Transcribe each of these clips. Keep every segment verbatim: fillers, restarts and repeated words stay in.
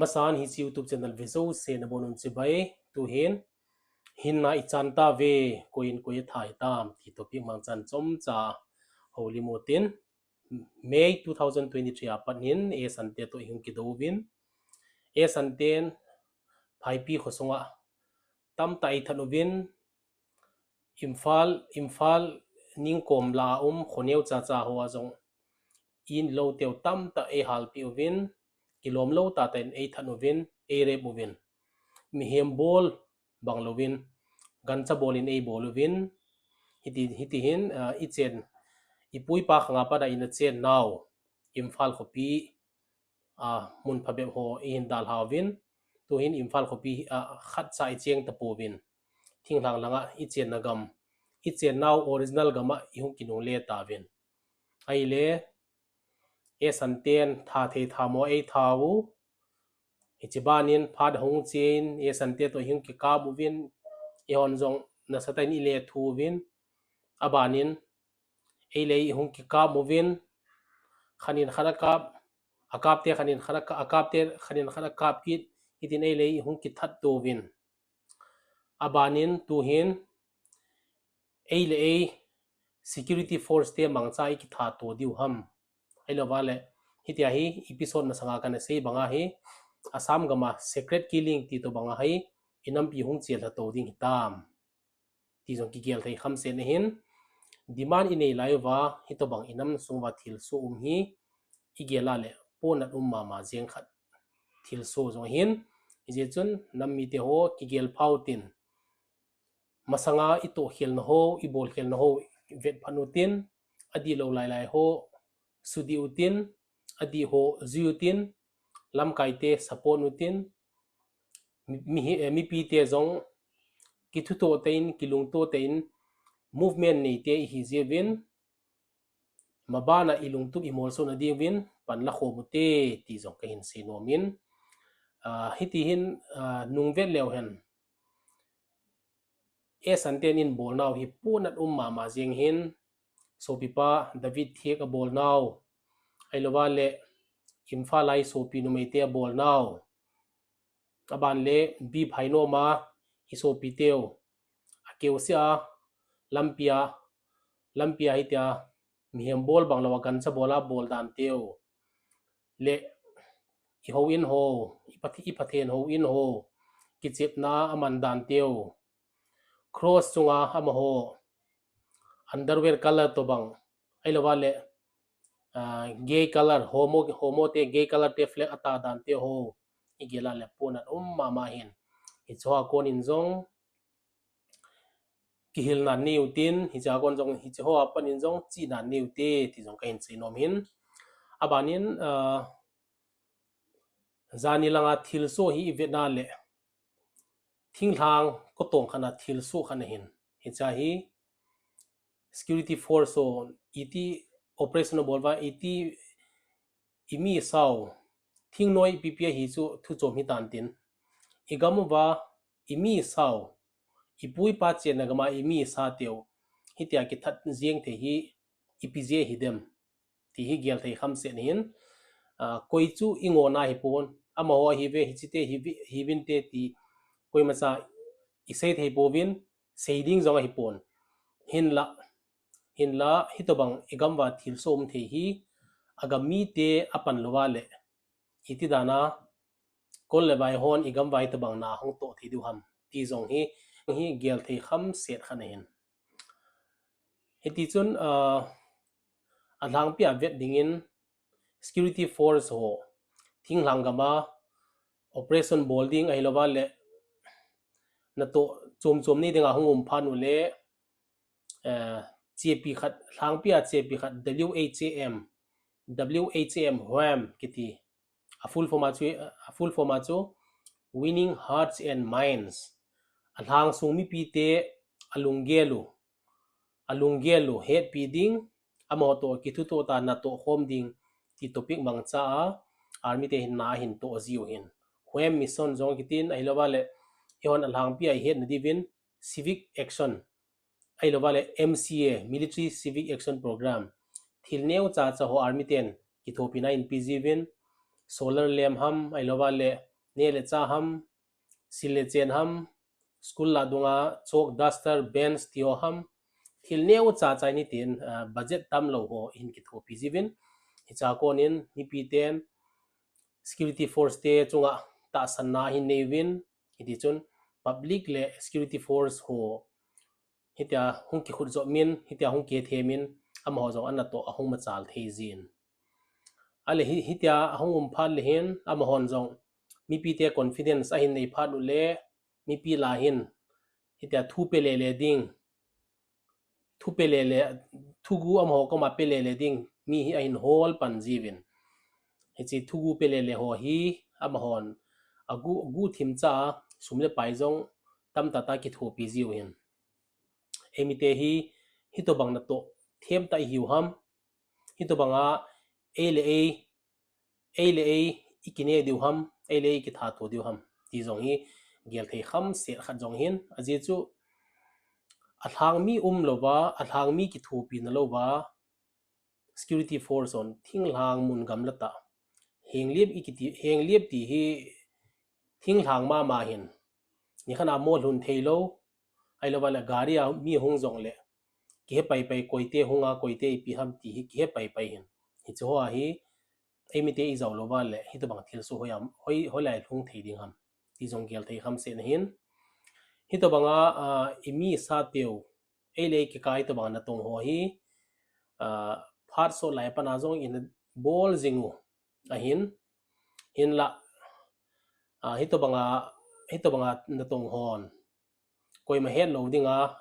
Masan hiche YouTube channel ve jouse nabonun chibai, tuhin, hinna ichan tauve, koi in koi atha hitam, ti topic mangchan chomcha houlim utin, May two thousand twenty-three a pat hin, S N T toh ihung kidouvin, S N T in Phaipi khosunga tamtah eithat uvin, Imphal, Imphal ningkom lah a um khoneo chacha hoa jong in lou teu tamtah eihalpeh uvin, kilom lou tahtah in eithat uvin, eirape uvin. Mihem bol bang louvin, gancha bol in eibol uvin, hiti, hiti hin, ah, ichen, ipu ipa khanga pat a ina chennau, Imphal khopi, ah, mun phabep ho eihin dalhauvin, tuhin Imphal khopi, ah, khatcha icheng tapouvin. Thinglhang langa ichenna gam, ichennau original gam a ihung kinungle tauvin. Ahile, S N T in tha thei tha mo eitha u, hiche banin phat ahung chen, S N T toh ihung kikap uvin, eihon jong nasatah in ilethu uvin, abanin, eile ihung kikap uvin, khat in khat akap, akapte khat in khat aka-, akapte khat in khat akap kit, hitin eile ihung kithat touvin. Abanin tuhin, eile ei security force te mangcha ikitha to diu ham. Ahilouva le, hitia hi episode masanga kana sei banga hi, Assam gama secret killing ti tobanga hi, inampi hung chelha to ding hitam, ti jong kigel thei khamset ahin, demand inei lai uva, hitobang inam sunguva thilsoh um hi, igel a le, ponat um mama jeng khat thilsoh jong ahin, hijeh chun nam mite ho kigel phau tin, masanga itohkhelna ho, ibolkhelna ho vetphat utin, adihlou lailai ho sudih utin, adih ho jui utin, lamkaite support utin, mi, mi, eh, mipite jong kithutoh tah in, kilungtoh tah in, movement neite ihi jeh uvin, mabana ilungtup imolsona diuvin pan lakhom ute, ti jong kahin seinom in, ah, hiti hin, ah, nungvet leu hen, S N T in bolnau hi ponat um mama jeng hin, sopipa David Thiek abolnau, ahilouva le Imphal a isopi numeite abolnau, aban le B. Phainom a isopiteu, akeuseh a, lampia, lampia hitia, mihem bol bang louva gancha bol a bol danteu, le ihou in ho, ipathe-, ipathen hou in ho, kichepna aman danteu, cross chunga amaho underwear color tobang, ahilouva le, ah, gay color, homo, homo te gay color te flag atah dante ho, igel a le ponat um mama hin, hicheho a kon in jong kihilna nei utin, hiche a kon jong, hicheho a pat in jong chihna nei ute, ti jong kahin seinom hin. Abanin, ah, jani langa thilsoh hi ivetna le, thinglhang kotong khat a thilsoh khat ahin, hichea hi security force ho iti operation abol uva, iti imi sao, thingnoi ipipi ahi chu thuchom hitan tin, igam uva imi sao, ipu ipa chenna gam a imi sa teu, hitia kithat jeng thei hi ipi jeh hidem, ti hi gel thei khamset ahin, ah, koi chu ingona hipon, amaho ahiuve, hichete hiuve, hiuvinte ti koimacha isei thei pouvin, sei ding jong ahipon. Hinla, hinla hitobang igam uva thilsoh um thei hi, agam mite apan louva le, iti dana, kol le vai hon igam uva hitobang na hung toh thei diu ham, ti jong hi, hi gel thei khamset khat ahin. Hiti chun, ah, alhangpi a vet dingin security force ho, thinglhang gam a operation bol ding ahilouva le, natoh chom chom nei dinga hung um phat ule, eh, chepi khat, lhangpi a chepi khat W H A M, W H A M, wham kiti. A full form a chu, a full form a chu, Winning Hearts and Minds. Alhang sung mipite alunggel u, alunggel u hetpi ding, amaho toh kithutoh tah natoh khom ding, ti topic mangcha a, army te hin na ahin toh jiu hin. Wham mission jong kitin, ahilouva le, eihon alhangpi a ihetna diuvin, civic action, ahilouva le M C A, Military Civic Action Program, thil neocha cha ho army ten kithopina inpe jiuvin, solar lamp ham, ahilouva le neh le chah ham, sil le chen ham, school lah dunga chalk, duster, bench ti ho ham, thil neocha chai nitin, ah, budget tamlou ho hin kithopi jiuvin. Hiche a konin mipiten security force te chunga tahsanna hin neiuvin, hiti chun public le security force ho hitia hung kikhut jop min, hitia hung kithemin, amaho jong anatoh ahung machal thei jin. Ale hi, hitia ahung um phat le hin, amahon jong mipite confidence ahin nei phat u le, mipi lah hin hitia thu pe lele ding, thu pe lele, thugu amaho koma pe lele ding mi hi ahin hol pan jiuvin. Hiche thugu pe lele ho hi amahon agu, guhthim cha a sum le pai jong tamtah tah kithopi jiu hin. Eimite hi hitobang natoh them tah ihiu ham, hitobanga ei le ei, ei le ei ikineh diu ham, ei le ei ikithat to diu ham ti jong hi gelthei khamset khat jong hin, ajeh chu alhang mi umlouva, alhang mi kithopina louva security force hon thinglhang mun gamla tah, hengliep ikiti, hengliep ti hi thinglhang mama hin, nikhat a mo lhun theilou, ahilouva le gari a mi hung jongle kihe paipai, koite hunga, koite ipi ham ti hi kihe paipai hin. Hiche ho a hi eimite ijou louva le hitobang thilsoh hoi a, hoi, hoilai lhung thei ding ham ti jong gelthei khamset ahin. Hitobanga, ah, imi sateu, ei le ei kikah hitobanga natong ho hi, ah, phat sot lai pana jong ina bol jing u ahin, hinla, ah, hitobanga, hitobanga natong hon koima hetlou dinga,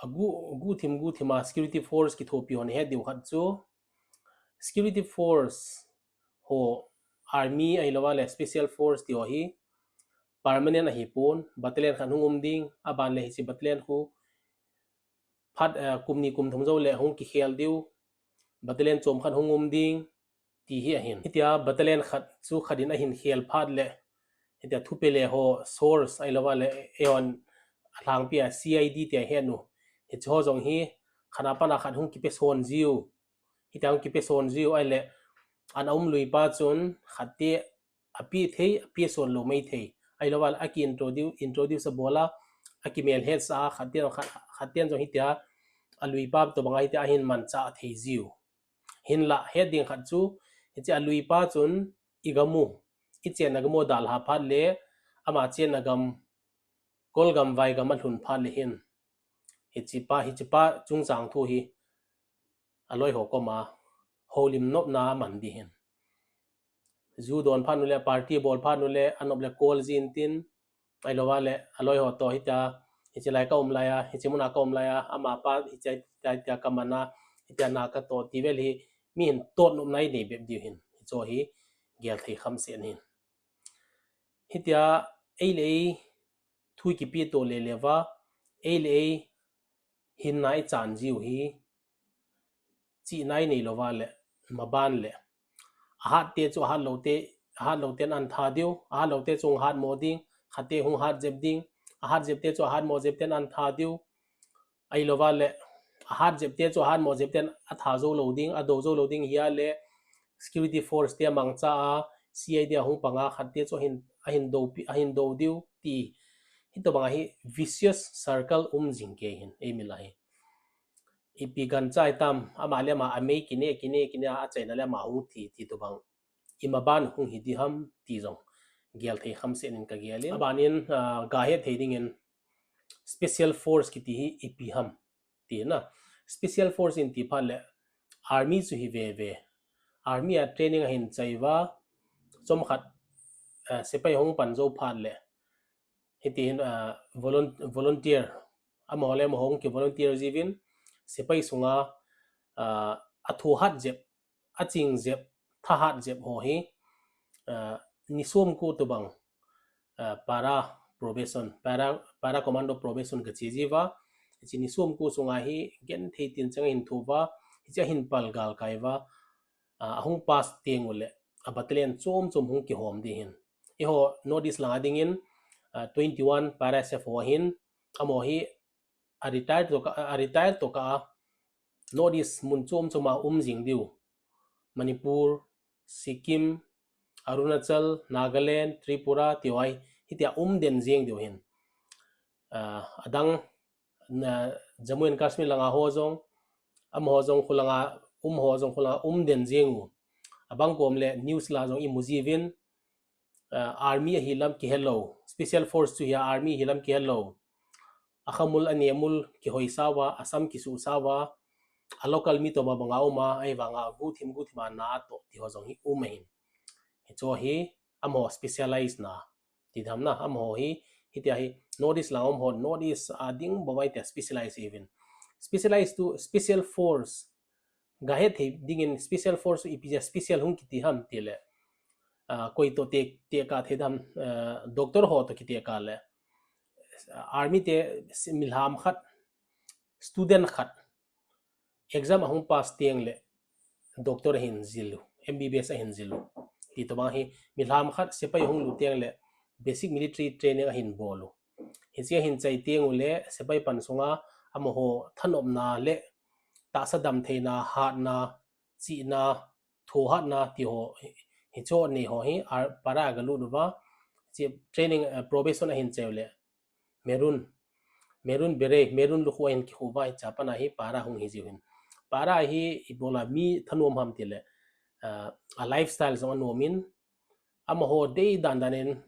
agu, guhthim, guhthima security force kithopi hon het diu khat chu, security force ho, army ahilouva le special force ti ho hi permanent ahipon, battalion khat hung um ding, aban le hiche battalion khu phat, eh, kum ni kum thum joule hung kikhel diu, battalion chom khat hung um ding ti hi ahin. Hitia battalion khat chu khat in ahin khel phat le, hitia thupele ho source ahilouva le, eihon alhangpia C I D tia het u, hiche ho jong hi khat a pana khat hung kipeson jiu, hitia hung kipeson jiu ahile, ana um luipa chun khatte ape thei, apeson lou mai thei, ahilouva le aki introduce, introduce abol a, akimelhetsah a, khatten, khat, khatten jong hitia aluipa tobanga hitia ahin manchah thei jiu. Hinla het ding khat chu, hiche aluipa chun igam u, ichenna gam u dalha phat le, ama chenna gam, Kolgam, Vaigam alhun phat le hin, hichepa, hichepa chungchang thu hi aloiho koma houlim nopna aman ding ahin. Ju don phat nu le, party bol phat nu le, anop le call jin tin, ahilouva le aloiho toh hitia, hiche lai kaum lai a, hiche muna kaum lai a, amapa hiche, hitia, hitia kaman a, hitia na katoh ti vel hi, mi hin totnopna inei bep diu ahin. Hicheho hi gelthei khamset ahin. Hitia ei le ei thu kipeto lele uva, ei le ei hinna ichan jiu hi, chihna inei louva le, maban le, ahatte chu ahat loute, ahat louten antha diu, ahat loute chu hung hatmo ding, khatte hung hat jep ding, ahat jepte chu ahatmo jepten antha diu, ahilouva le, ahat jepte chu ahatmo jepten atha jou lou ding, adou jou lou ding hia le, security force te amangcha a, C I D a hung panga khatte chu ahin, ahin dou pi, ahin dou diu ti. Hitobanga hi vicious circle um jing kei hin, eimi lah hi. Ipi gancha hitam, ama le ama amei kine, kine, kine a achaina le ama hung thi, ti tobang imaban hung hi ding ham ti jong gelthei khamset in kagel in. Abanin, ah, gahet thei dingin special force kiti hi ipi ham tina. Special force in ti phat le army chu hi veve. Army a training ahin chai uva, chomkhat, ah, sepai hung pan jou phat le, hitin, ah, volun-, volunteer, amaho le amaho hung kivolunteer jiuvin, sepai sunga, ah, athohat jep, aching jep, thahat jep ho hi, ah, ni somko tobang, ah, para probation, para, para commando probation kache jiuva, hiche ni somko sunga hi genthei tinchang ahin tho uva, hiche ahin pal galkai uva, ah, ahung pass teng ule, a battalion chom chom hung kihom ding ahin. Eiho North East langa dingin, ah, twenty-one para S F ho ahin, amaho hi a retire tokah, a retire tokah a North East mun chom choma um jing diu, Manipur, Sikkim, Arunachal, Nagaland, Tripura, ti ho hi, hitia um den jeng diu hin. Ah, adang, na, Jammu and Kashmir langa ho jong, amaho jong khulanga, um ho jong khulanga, um den jeng u. Abang kom le news la jong imu jiuvin, ah, army ahi lam kihelou, special force chu hi army hi lam kihelou. Akhamul anemul kihoi sauva, asam kisu sauva, a local mi toh banga uma, ahivanga guthim guthim a na atoh ti ho jong hi um ahin. Hicho hi amaho specialize na. Ti dam na, amaho hi, hitia hi, North East lang um ho, North East a ding bou vai tia specialize ivin. Specialize to special force. Gahet thei dingin special force ipi jeh a special hung kiti ham tile. Ah, koi toh te, tekah thei dam, ah, doctor ho toh kitekah le. Army te milham khat, student khat, exam ahung pass teng le, doctor ahin jil u, M B B S ahin jil u. Ti tobang hi, milham khat sepai hung lut teng le, basic military training ahin bol u. Hiche ahin chai teng u le, sepai pan sunga, amaho thanopna le, tahsa damtheina, hatna, chihna, thohatna, ti ho, hicho nei ho hi, ar-, para agalut uva, hiche training, eh, probation ahin chai u le, Maroon, Maroon beret, Maroon lukhu ahin kikhu uva, hiche a pat a hi para hung hi jiu hin. Para hi ibola mi thanom ham tile, ah, a lifestyle jong anom in, amaho dei dan dan in,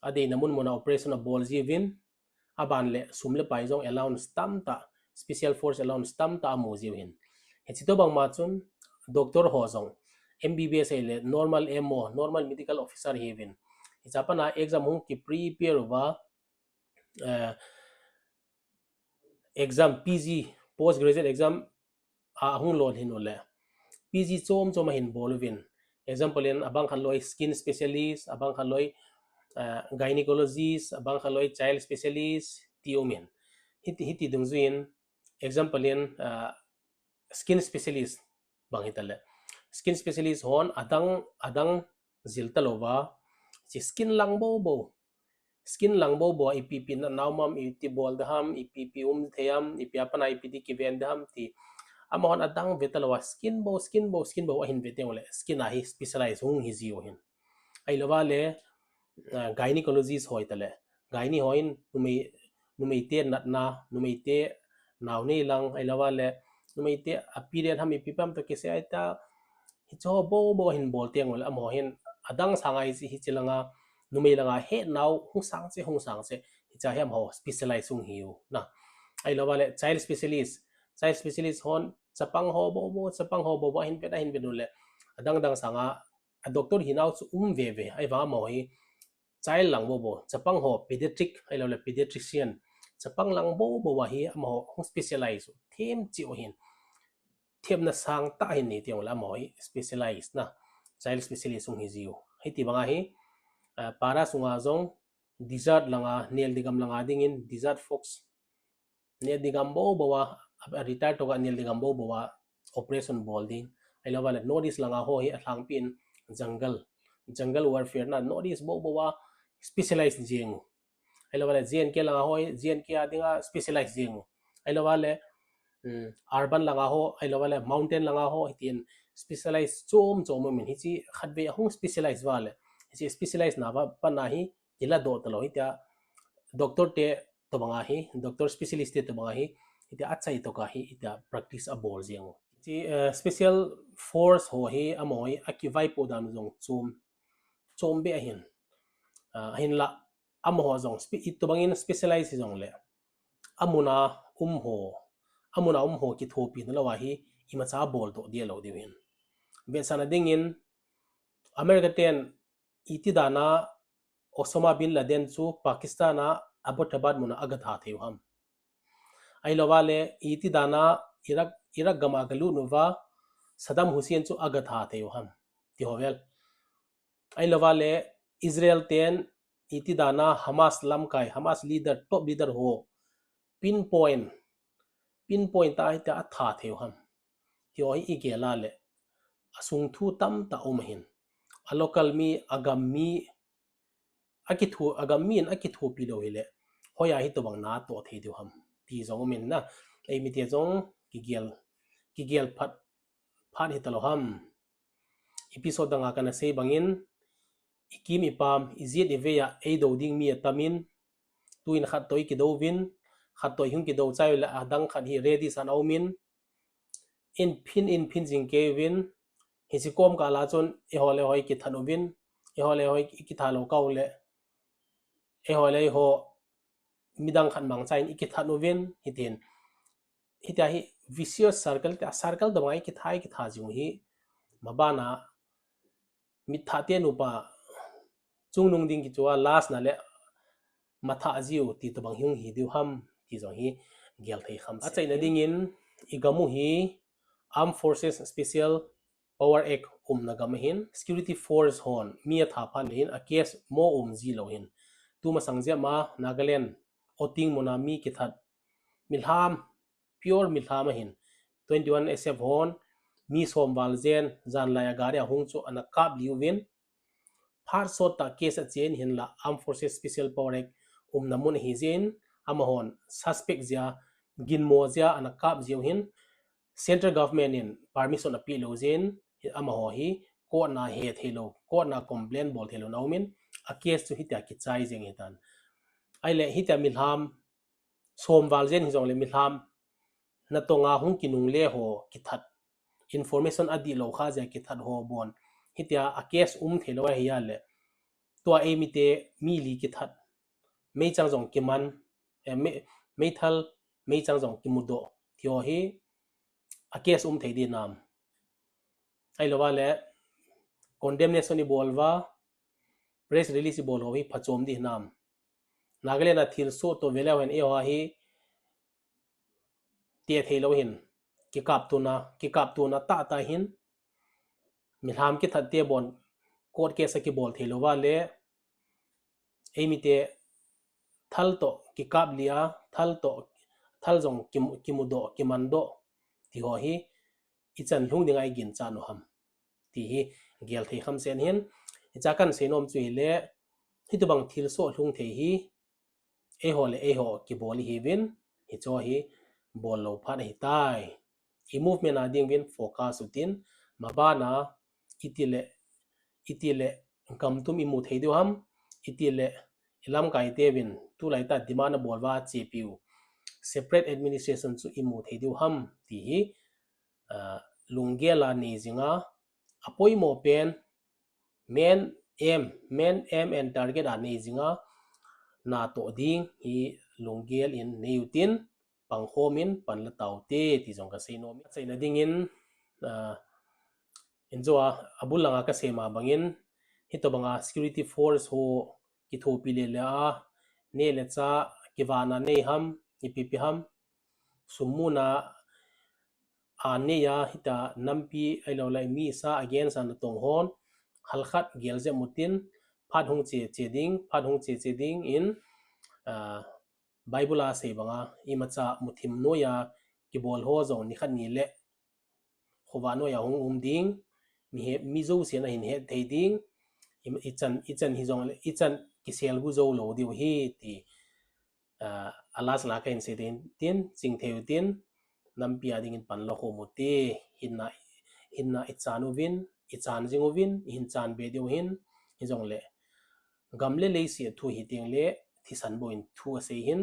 adeina mun mun a operation abol jiuvin, aban le sum le pai jong allowance tamtah, special force allowance tamtah amu jiu hin. Hiche tobang ma chun, doctor ho jong, M B B S ahile normal M O, normal medical officer hiuvin. Hiche a pat a exam hung kiprepare uva, eh, exam, P G, postgraduate exam, a hung lolhin u le. P G chom chom ahin bol uvin. Example in, abang khat loi skin specialist, abang khat loi, eh, gynecologist, abang khat loi child specialist, ti um in. Hiti, hiti dungjuiyin, example in, eh, skin specialist, bang hitale. Skin specialist hon adang, adang jil talouva, hiche skin lang bou bou. Skin lang bou bou a ipi ipi natna um am, iti bol ding ham, ipi ipi um thei am, ipi a pat a ipi ti kiven ding ham ti. Amahon adang ve talouva, skin bou, skin bou, skin bou ahin ve teng u le, skin a hi specialize hung hi jiu hin. Ahilouva le, ah, gynecologist ho hitale. Gyne ho in numei, numeite natna, numeite nao nei lang, ahilouva le, numeite a period ham ipi ham toh kisai a, hiche ho bou bou ahin bol teng u le, amaho hin adang sanga hiche, hiche langa, numei langa hetnau hung sang cheh, hung sang cheh, hiche a hi amaho specialize hung hi u na. Ahilouva le, child specialist, child specialist hon chapang ho bou bou, chapang ho bou bou ahin vet, ahin vet u le, adang dang sanga, a doctor hinau chu um ve ve, ahivang amaho hi child lang bou bou, chapang ho pediatric, ahilou le pediatrician, chapang lang bou bou a hi amaho hung specialize u, them cheh u hin, themna sangtah ahin nei teng u le amaho hi specialize na, child specialist hung hi jiu. Hiti banga hi, ah, para sunga jong, desert langa, nel ding gam langa dingin, desert fox, nel ding gam bou bou a, a retire toh a nel ding gam bou bou a operation bol ding. Ahilouva le North East langa ho hi alhangpi in jungle, jungle warfare na North East bou bou a specialize jeng u. Ahilouva le J and K langa ho hi J and K a dinga specialize jeng u. Ahilouva le, um, urban langa ho, ahilouva le mountain langa ho, hitin specialize chom chom um in hiche khatvei ahung specialize uva le. Hiche specialize nauva pat a hi kiladoh talou hitia doctor te tobanga hi, doctor specialist te tobanga hi, hitia achai toh a hi, hitia practice abol jeng u. Hiche, eh, special force ho hi, amaho hi, akivaipoh dan u jong chom, chom beh ahin. Ah, ahinla, amaho jong, spe-, itobangin specialize hijongle, amun a um ho, amun a um ho kithopi nalouva hi, imacha boldoh ding lou diu hin. Vetsahna dingin, America ten iti dan a Osama bin Laden chu Pakistan a Abbottabad mun a agatha thei u ham. Ahilouva le, iti dan a Iraq, Iraq gam a galut uva Saddam Hussein chu agatha thei u ham. Ti ho vel. Ahilouva le, Israel ten iti dan a Hamas lamkai, Hamas leader, top leader ho, pinpoint, pinpoint tah a hitia atha thei u ham. Ti ho hi igel a le, asung thu tamtah um ahin. A local mi, agam mi, akitho-, agam mi in akithopi lou hile, hoiya hitobang natoh thei diu ham. Ti jong um in na, eimite jong kigel, kigel phat, phat hitalou ham. Episode dang a kana sei bangin, ikim ipam, ijet ivei a eidou ding mi atamin, tuin khat toh ikidouvin, khat toh ihung kidou chai uleh adang khat hi ready san aumin, inphin inphin jing keiyuvin, hiche kom kah lah chun eiho le eiho ikithat uvin, eiho le eiho ikithat lou kah uleh, eiho le eiho midang khat mangcha in ikithat uvin, hitin, hitia hi vicious circle, tia circle tobang a ikithat ikithat jing u hi, mabana mitthah te nupa chungnung ding kichua last na le mathah jiu ti tobang hung hi diu ham ti jong hi gel thei kham. Achaina dingin igam u hi Armed Forces Special Power Act umna gam ahin, security force hon mi atha phat le hin a case mo um ji lou hin, tumasang jep ma Nagaland Oting muna mi kithat, milham, pure milham ahin, twenty-one S F hon mi som val jen janlai a gari a hung chu ana kap liuvin, phat sot tah case achen hinla Armed Forces Special Power Act umna mun ahi jeh in, amahon suspect jeh a, ginmo jeh a ana kap jiu hin, central government in permission apeh lou jeh in, amaho hi court na he theilou, court na complain bol theilou na umin, a case chu hitia kichai jeng ahitan. Ahile hitia milham som val jen hijongle milham natonga hung kinungle ho kithat, information adihlou kha jeh a kithat ho bon, hitia a case um theilou ahi a le, tua eimite mi li kithat, meichang jong kiman, eh, mei, meithal, meichang jong kimudoh, tiho hi a case um thei di nam? Ahilou vale condemnation ibol uva, press release ibol ho hi phachom di hinam? Nagaland a thilsoh toh veleu hen eiho hi te theilou hin, kikaptona, kikaptona tahtah hin, milham kithat te bon court case akibol theilou vale, eimite thal toh kikap lia, thal toh, thal jong kimu, kimudoh, kimandoh, tiho hi ichan lhung dinga iginchat u ham, ti hi gel thei kham sen hin. Hichea kahin seinom chu hile, hitobang thilsoh lhung thei hi eiho le eiho kibol ihiuvin, hicheho hi bollou phat ahitai. I movement a dinguvin focus utin, mabana itile, itile gamtum imu thei diu ham, itile ilamkaiteuvin tulaitah demand abol uva chepiu separate administration chu imu thei diu ham, ti hi, ah, lunggel a nei jinga, apoimo pen, main aim, main aim and target a nei jinga, natoh ding hi lunggel in nei utin, pangkhom in panla taute ti jong kaseinom e. Achaina dingin, ah, injo a, abul langa kasei ma bangin, hitobanga security force ho kithopi le le a, neh le chah kivana nei ham, ipi ipi ham, sum muna a nei a, hitia nampi ahilou le mi sa against a natong hon, halkhat gel jep utin, phat hung che che ding, phat hung che che dingin, ah, Bible a sei banga imacha muthim noiya kibol ho jong nikhat ni le khovah noiya hung um ding, mi he, mi jousen ahin het thei ding, i, ichan, ichan hijongle, ichan kiselgu jou lou diu ahi ti, ah, a last la kahin sei ding tin, chingthei utin, nampi a dingin panla khom ute, hinna, hinna ichan uvin, ichan jing uvin, ihin chan be diu ahin, hijongle gam le leiset thu hi tengle thisan bou in thu asei ahin,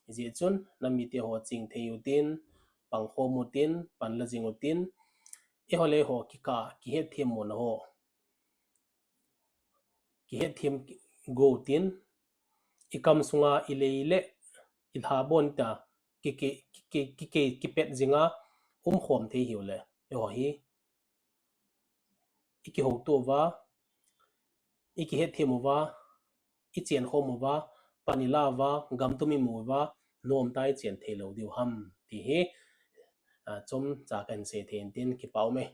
hijeh chun namite ho chingthei utin, pangkhom utin, panla jing utin, eiho le eiho kikah kihetthem mona ho kihetthem go utin, ikam sunga ilei le ilha bon ta kikei, kikei, kikei, kipet jinga umkhom thei hiu le, eiho hi ikihouto uva, ikihetthem uva, ichenkhom uva, pan ila uva, gamtum imu uva, nomtah a ichen theilou diu ham, ti hi, ah, chomcha kahin sei thei in tin, kipa um e.